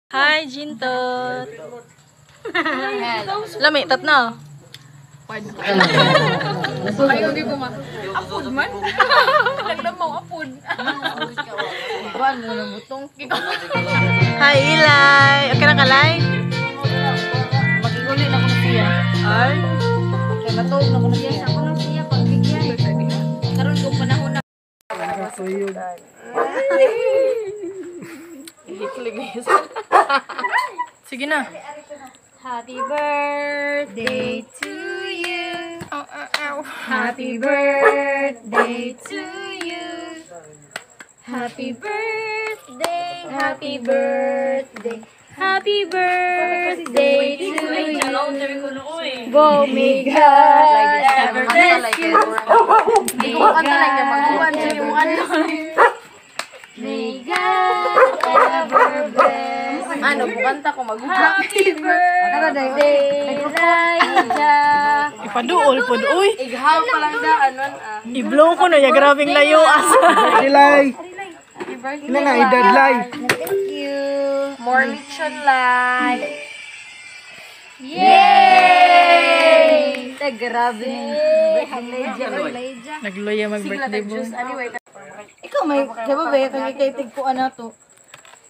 Hi, Jintot. Lami, tatna. Ayaw, di ko ma. Apod man. Naglamaw, apod. Kuan mo ng butong. Hi, Ilay. Okay na ka, Lay? Magiguli na ko na siya. Ay. Kay matuog na ko na siya. Ako nang siya pagbigyan. Karon kung panahon na. Sige na. Happy birthday to you. Happy birthday to you. Happy birthday, happy birthday, happy birthday to you. Go, may God ever bless you. May God ever bless you. May God ever bless you. Ano, bukanta ko mag Happy birthday, Laija. Ipaduol pod, uy. Ighaw pa lang daan man ah. I-blow ko na ya, grabing layo asa. Ilay. Ina na edad lay. Thank you. More lechon lay. Yay! Ta grabe ni Laija, Laija. Nagloya mag-birthday boy. Anyway, Ikaw may kay ba ba kay kay tigpuan na to.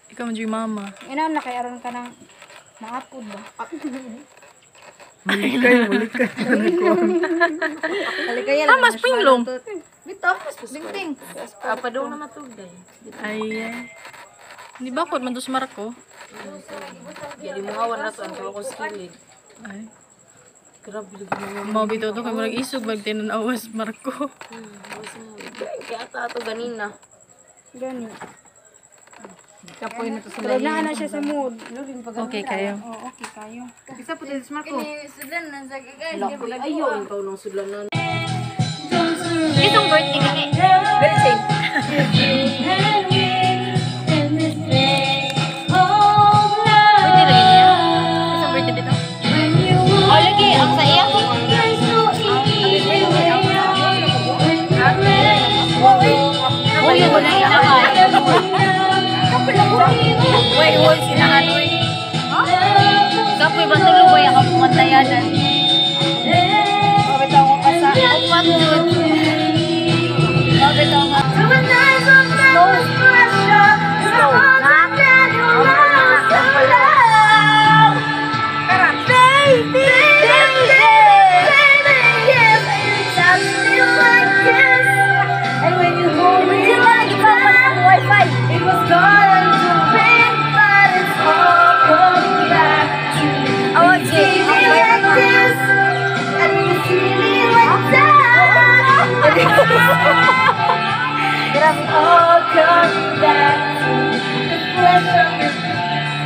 Ikaw man yung mama. Ina na kay aron ka ng maapod ba? Mulikay, mulikay. Halikaya Ah, mas pinglong. Bitaw, dingding. Padung na matugay. Ay, ay. Di ba ko man to sa Marco? Di mo awan na to ang ko sa kilid. Ay. Grabe lagi mo. Mao bitaw to kay murag isog bag tinanawas Marco. Kaya ata ato ganina. Gani. Kapoy na to sa Pero na na siya sa mood. Okay kayo. Oh, okay kayo. Isa po din Marco. Ayo, ikaw nang sudlan na. Isang birthday kani. Birthday lagi niya. Isang birthday dito. Oh, lagi ang sa iya. Uy, wala na ka. Wait, wait, sinahan oy. Kapoy ba tuloy ako pumantayanan? Mabitaw ko ka sa Upat jud. Mabitaw nga. It was gone to wind, but it's all coming back to me. Oh, see me like this, and you see me like that. It's all coming back to me. The flesh of your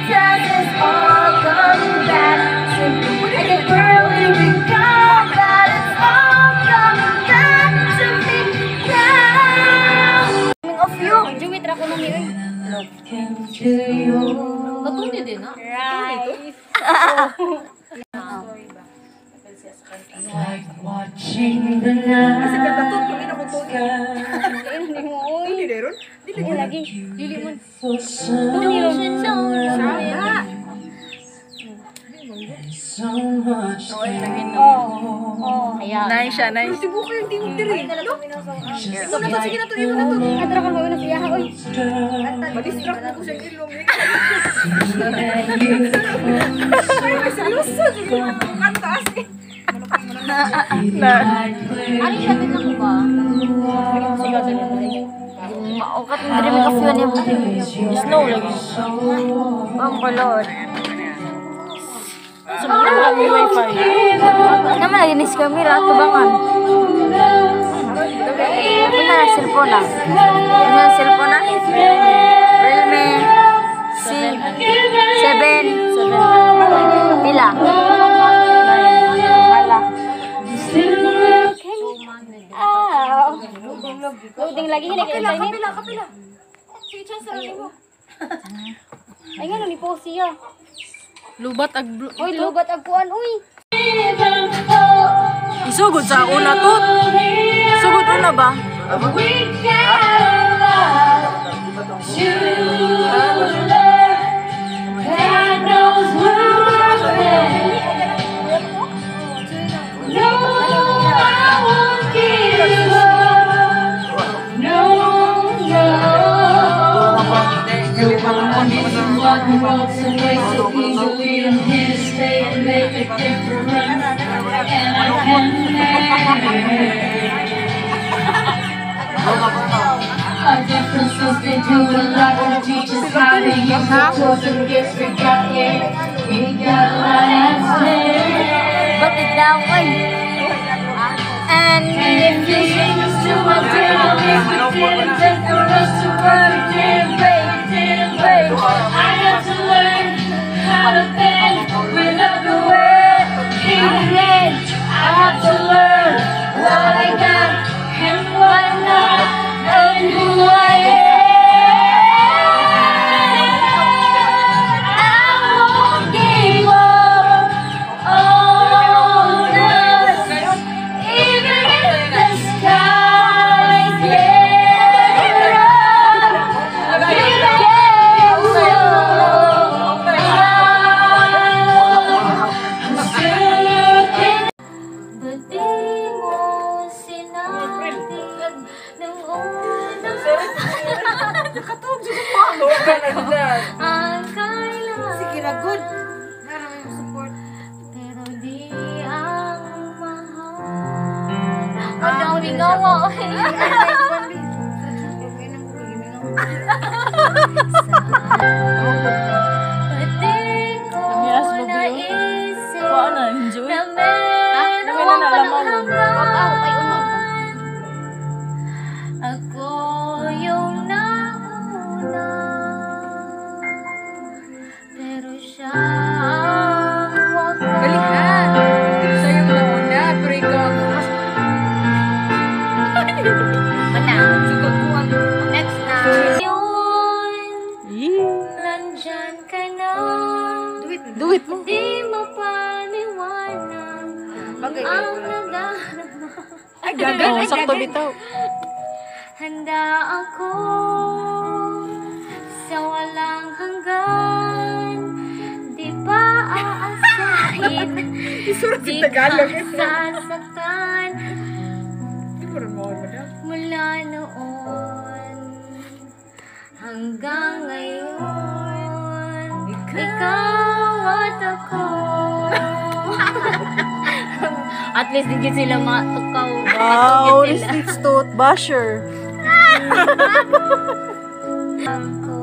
touch is all coming back to me. I can barely recall that it's all coming back to me now. Of you. Juwit ra ko nami oy. Natuni din ah. Rice. Kasi katatod ko na ko to. Kain ni mo oy. Dili deron. Dili lagi. Dili mo. Tuni ron. Oh. Ayan. Nice siya, nice. Tibuok kayo hindi mo diri. Imo na to, sige na to, imo na to. Adra ka mo na siya oy. Ma-distract mo ko siya ilong. Ay, may seryoso jud ko kanta as. Ano siya din ako ba? Maukat mo diri may kafe niya. Snow lagi. Ang kulot. Sa mga kami wifi. Naman lagi ni camera tubangan. Ano na cellphone na? Ano na cellphone na? Realme C 7 pila. Wala. Ah. Loading lagi hila kay internet. Kapila, kapila. Sige, chance ra nimo. Ay ngano ni post siya. Lubat ag Uy, lubat ag kuan uy. Isugod sa una tut. Sugod una ba? We can love to learn. can walk the world some way so easily. I'm here to stay and make a difference. And I can make a difference. 'Cause they do a lot to teach us how to use the tools and gifts we got here. We got a lot at stake. But daw ay. And And if you sing us to our dinner, if we didn't take for us to work, we didn't break, we didn't break. I got to learn how to bend without the word even in. I have to learn what I got and what not, and who I am. I won't give up on us. Even if the skies get rough, we get so high. I'm still looking. Ba't di mo sinabi nung una ang kailangan? Sige ra, good. Meron yung support. Pero di ang mahal. Ang dami gawa. Ay, Ba't di ko Yes, Bobby. naisip Kuha na, enjoy. na meron Dami na palang nalaman. hanggan? Ako yung nauna, pero siya ang wakas. Balikan. Siya yung nauna, pero ikaw ang Wala. Sugaguan. Next na. Yun, Yee. nandyan ka na. Do it mo. Di mapaliwanag ang nadarama. Ay, gagan. Oh, sakto bitaw. Handa ako sa walang hanggan. Di pa aasahin, Isurat di sa Tagalog. ka sasaktan. Di mo rin mawala. Mula noon hanggang ngayon, ikaw at ako. At least di gid sila matukaw. Wow, this needs to basher. Ko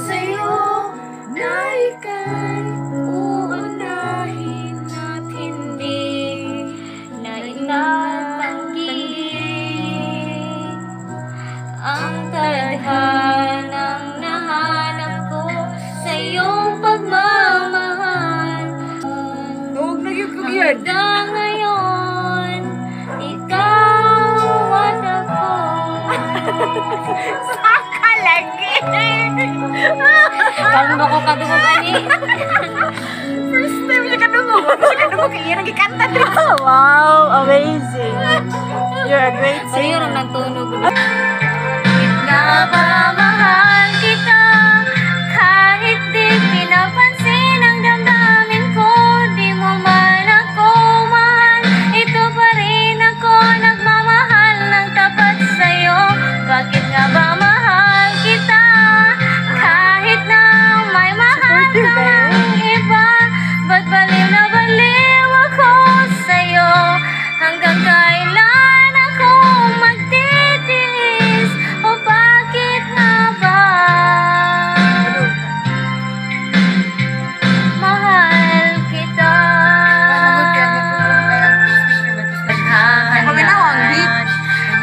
sa'yo Na ika'y uunahin at hindi na itatanggi ang tadhanang nahanap ko sa iyong pagmamahal. Huwag na yun kong yan. Hanggang ngayon, ikaw at ako. Saka lagi! Kalma ko kadungog ani. First time siya kadungog. Siya kadungog kaya nagikanta dito. Wow, amazing. You're a great Pero yun singer. ang nagtunog. Nga ba mahal kita, kahit di pinapansin ang damdamin ko? Di mo man ako mahal, ito pa rin ako, nagmamahal ng tapat sa'yo. Bakit nga ba mahal kita, kahit na may mahal ka ng iba? Ba't baliw na baliw ako sa'yo? Hanggang kailan ako magtitiis? O bakit nga ba mahal kita? Paminaw ang beat.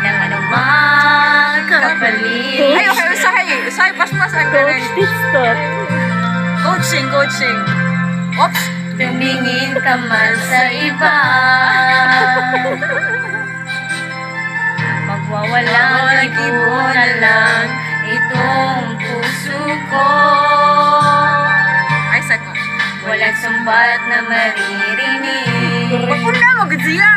Ng anumang kapalit. Ay, okay, usahay. Usahay, paspas ang Coach Titstot. Coaching, coaching. Oops. Tumingin ka man sa iba, magwawalang kibo na lang itong puso ko. Ay, sako. Walang sumbat na maririnig. Pagpunda mo, gud siya.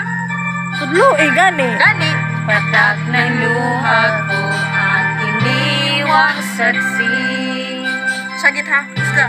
Tudlo eh, gani. Gani. Patak ng luha ko ang iniwang saksi. Sagit ha. Basta.